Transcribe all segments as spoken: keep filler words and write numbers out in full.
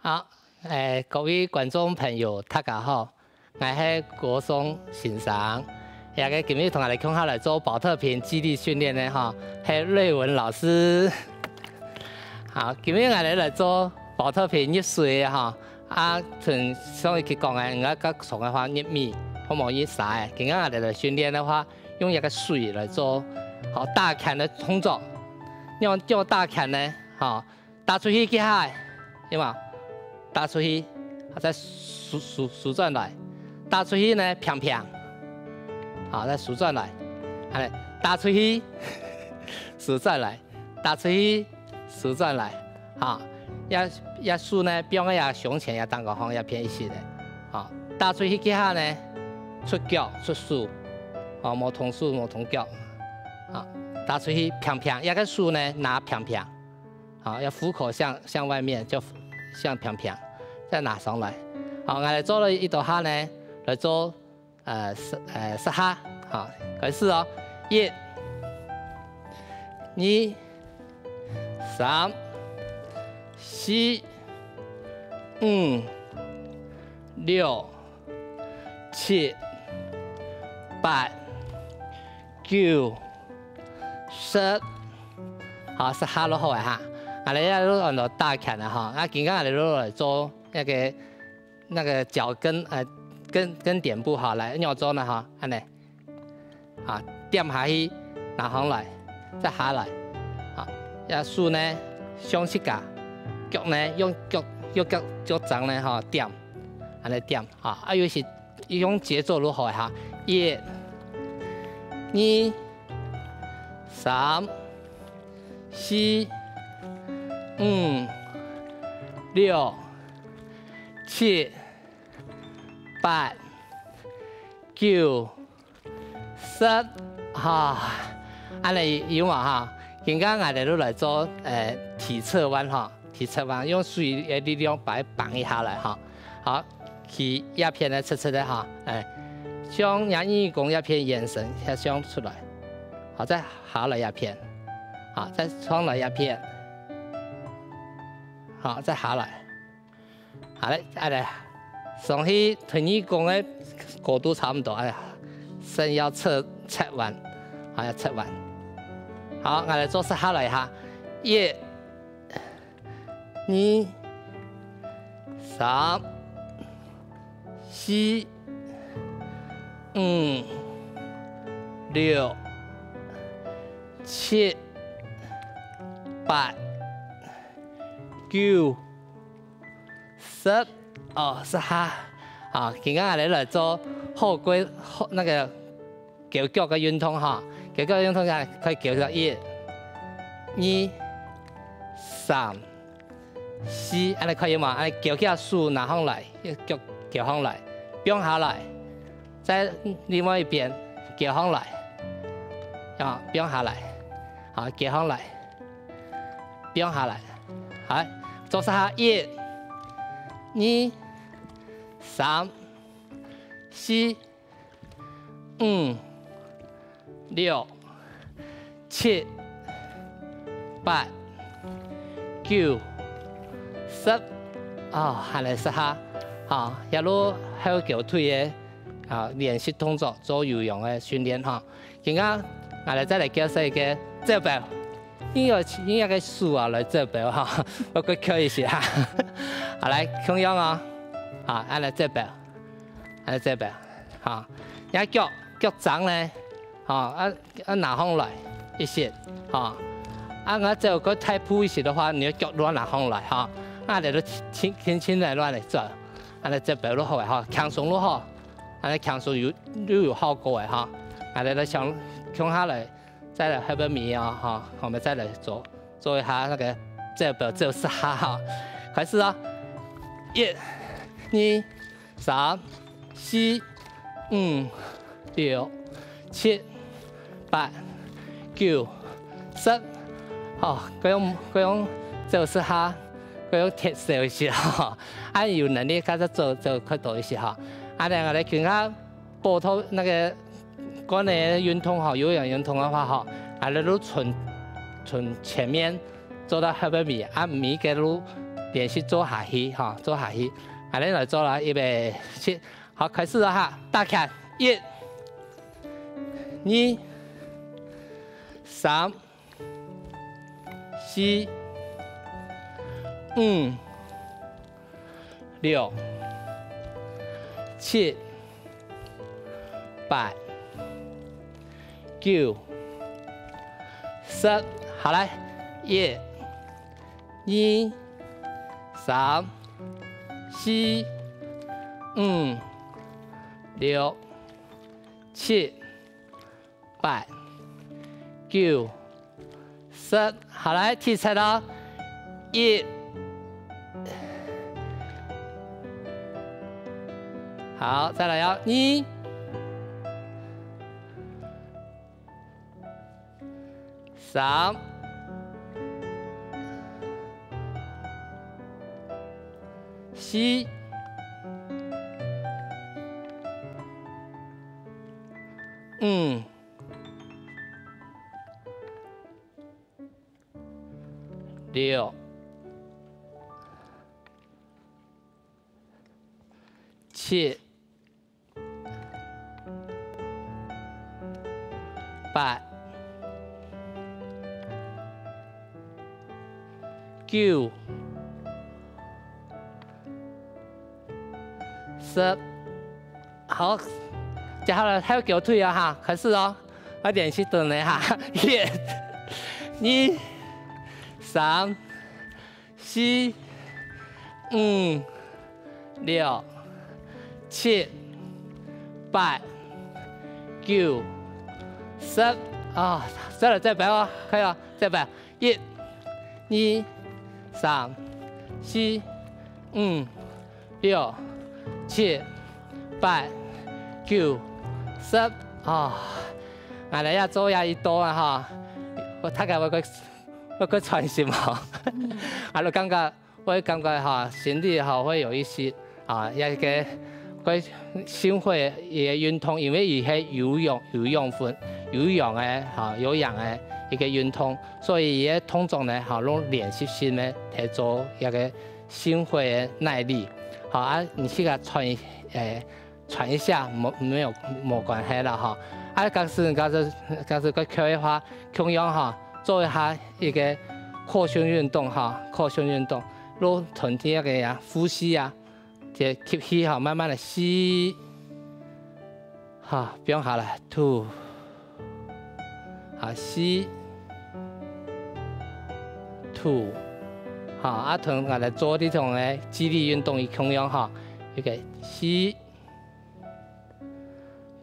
好，誒，各位觀眾朋友，大家好，𠊎係郭松先生。這个今日同𠊎兜共下來做寶特瓶肌力訓練个吼，係瑞文老師。好，今日𠊎兜來做寶特瓶入水个吼，啊，像上一期講个，𠊎个講个話入米，好無入沙个。今日𠊎兜來訓練个話，用這个水來做，好，打拳个動作。仰，仰打拳呢？好， 打出去幾下，對無？打出去，啊，再收，收，收轉來。打出去呢，平平。好，再收轉來。恁呢，打出去，收轉來。打出去，收轉來。好，這，這手呢，放在這胸前這頂高項這片一息仔。好，打出去幾下呢，出腳，出手。好，無動手，無動腳。好，打出去平平，這个手呢，拿平平。 好，要虎口向，向外面，就向平平，再拿上來。好，𠊎來做了一到下呢，來做，呃，十，呃，十下。好，開始哦，一、二、三、四、五、六、七、八、九、十。好，十下就好了哈。啊，這下就安到打拳了哈。啊，今天𠊎兜就來做那個，那個腳跟，呃，跟，跟點部哈，來，仰做呢哈，恁呢。啊，點下去，拿上來，再下來。啊，這手呢，向自家，腳呢，用腳，用腳，腳掌呢，哈，點，恁呢點。 啊，啊，有時用節奏就好哈。一、二、三、四、五、六、七、八、九、 十，哈，恁呢有無哈？今天𠊎兜就來做，呃，體側彎哈，體側彎，用水个力量把佢挷一下來哈。好，去這片个直直个哈，哎，向楊義工這片延伸，向上出來。好，再下來這片，好，再上來這片，好，再下來。 好咧，恁呢，上去同義工个高度差毋多，哎呀，先要側，側彎，還要側彎。好，𠊎來做十下來哈，一、二、三、四、五、六、七、八、九、 十，哦，十下。啊，今天𠊎兜來做後歸，後，那個勾腳个運動哈。勾腳運動下，可以勾到一、二、三、四，恁呢可以嗎？恁呢勾起來手拿上來，腳勾上來，放下來，再另外一邊勾上來，啊，放下來，好，勾上來。 放下來。好，做十下，一、二、三、四、五、六、七、八、九、十。啊，恁呢十下，啊，一路後勾腿个，啊，連續動作做有氧个訓練哈。今天𠊎兜再來介紹一個走步。 你愛用這個手啊來走步哈，會較𤸁一息哈。好，來，共樣哦。好，恁呢走步，恁呢走步。好，這腳，腳掌呢，好，啊，啊拿上來一息，好。啊，𠊎走較大步一息个話，你个腳就愛拿上來哈。啊，你就輕，輕輕个亂來走，恁呢走步就好个哈，輕鬆就好，恁呢輕鬆又，又有效果个哈。啊，你就想，共下來 再來後背尾哦，哈，我們再來做，做一下那個走步走十下哈。開始哦，一、二、三、四、五、六、七、八、九、十。好，各用，各用走十下，各用鐵手一息哈。啊，有能力，大家走，走較多一息哈。啊，兩個來看看， 補到那個慣个運動吼，有氧運動个話吼，啊，你就從，從前面做到後背尾，啊，每一個就連續做下去，吼，做下去。啊，你來做啦，預備，起，好，開始了哈，打拳，一、二、三、四、五、六、七、八、九、十。好，來，一、二、三、四、五、六、七、八、九、十。好，來，第七哦，一。好，再來哦，二、三、四、五、六、七、八、九、十。好，接下來還有九腿啊哈，開始哦，快點去蹲了哈，一、二、三、四、五、六、七、八、九、十。啊，再來，再擺哦，可以哦，再擺。一、二、三、四、五、六、七、八、九、十。啊，𠊎來也做也一到啊哈，𠊎大概會个，會个喘息嘛。啊，就感覺 會感覺哈，身體哈會有一些啊，一個會心肺个運動，因為佢係有氧，有氧分，有氧个哈，有氧个一個運動，所以佢个動作呢哈，攏連續性个在做一個心肺个耐力。好啊，你自家喘，誒， 喘一下，無，沒有，無關係啦哈。啊，假使，假使，假使較𤸁个話，共樣哈，做一下一個擴胸運動哈，擴胸運動，就同這個啊，呼吸啊，這吸氣哈，慢慢个吸，哈，放下來，吐，啊，吸，吐，哈，啊，同𠊎來做這種个肌力運動，佢共樣哈，一個吸，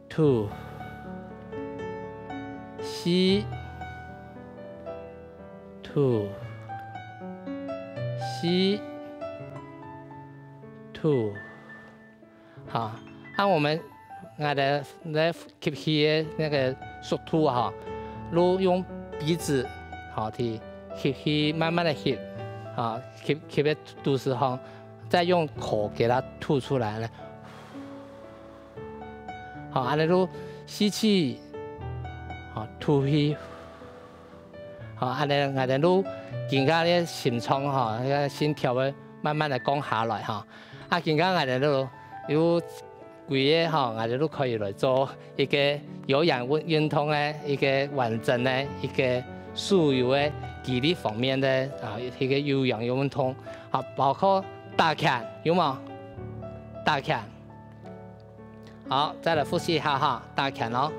吐，吸，吐，吸，吐。好，啊，我們，𠊎等來吸氣个那個速度哈，就用鼻子，好，去吸氣，慢慢个吸，啊，吸，吸个肚屎吼，再用口給它吐出來呢。 好，恁呢就吸氣，好，吐氣。好，恁呢𠊎等就增加个心臟吼，該心跳會慢慢个降下來吼。啊，增加𠊎等就有幾個吼，𠊎等就可以來做一個有氧運，運動个一個完整个一個所有个肌力方面个啊，一個有氧个運動。好，包括打拳，有無？打拳。 好，再來複習一下哈，打拳哦。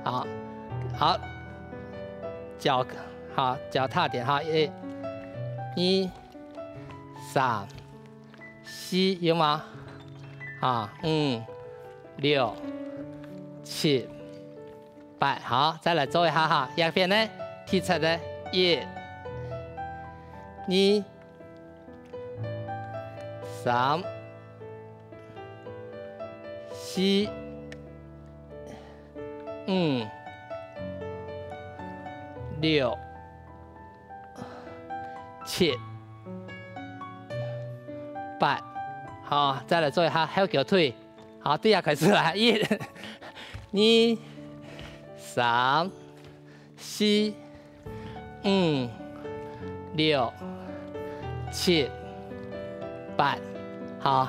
好，好，腳，好，腳踏點哈，一、二、三、四，有嗎？啊，五、六、七、八，好，再來做一下哈，這片呢，第七呢，一、二、 三、四、五、六、七、八。好，再來做一下後腳腿。好，對啊，開始啦，一、二、三、四、五、六、七、八。好，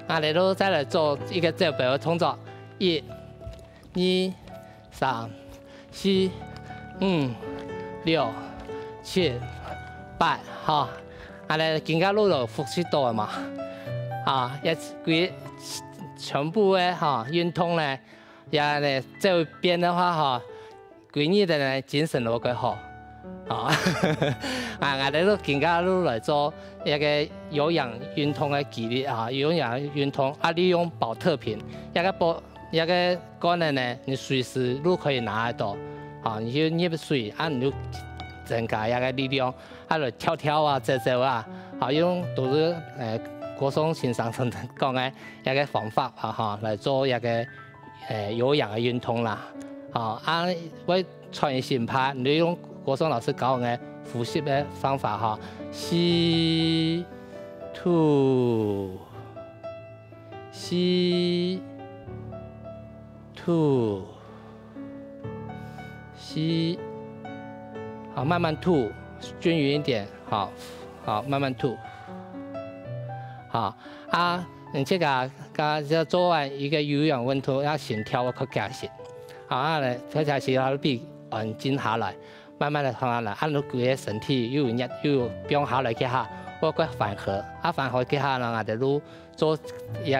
啊，這下再來做一個走步个動作。一、二、三、四、五、六、七、八。好，恁呢今下就有複習到了嘛。啊，也歸全部个，吼，運動呢，也呢走一遍个話，吼， 歸日个呢，精神就會好。啊，啊，𠊎兜就今下就來做一個有氧運動个激勵啊，有氧運動啊，利用寶特瓶，這個寶，這個罐仔呢，你隨時就可以拿得到。啊，你就入水啊，你就增加這個力量，啊，來跳跳啊，走走啊，啊，用都係，呃，國松先生常常講个一個方法啊，哈，來做一個 欸，有氧个運動啦。吼，啊，會喘一息怕，你就用國松老師教个呼吸个方法吼，吸，吐，吸，吐，吸。好，慢慢吐，均勻一點，好，好，慢慢吐。好，啊， 你自家，自家做完一個有氧運動，愛心跳會較加速。啊，呢，跳加速，然後比安靜下來，慢慢个放下來，啊，你歸個身體又有力，又有放下來去哈，會較緩和。啊，緩和去哈，然後𠊎兜就做一個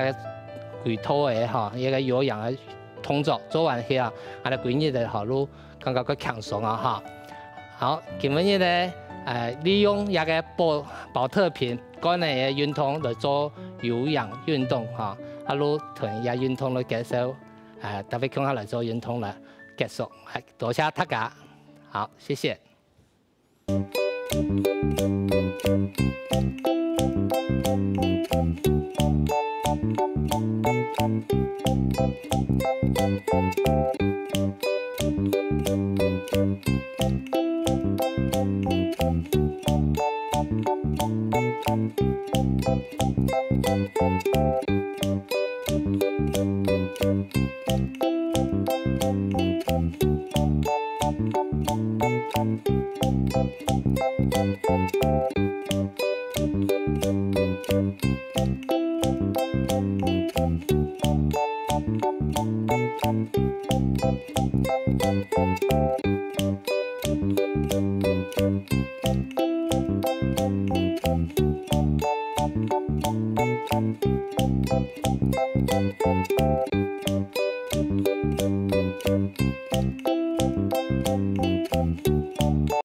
歸頭个吼，一個有氧个動作，做完去啊，𠊎兜歸日个吼，就 感覺較輕鬆啊哈。好，今晡日呢，呃，利用這個寶，寶特瓶罐仔个運動來做有氧運動哈，啊，就同這運動來結束，呃，大家共下來做運動來結束。欸，多謝大家，好，謝謝。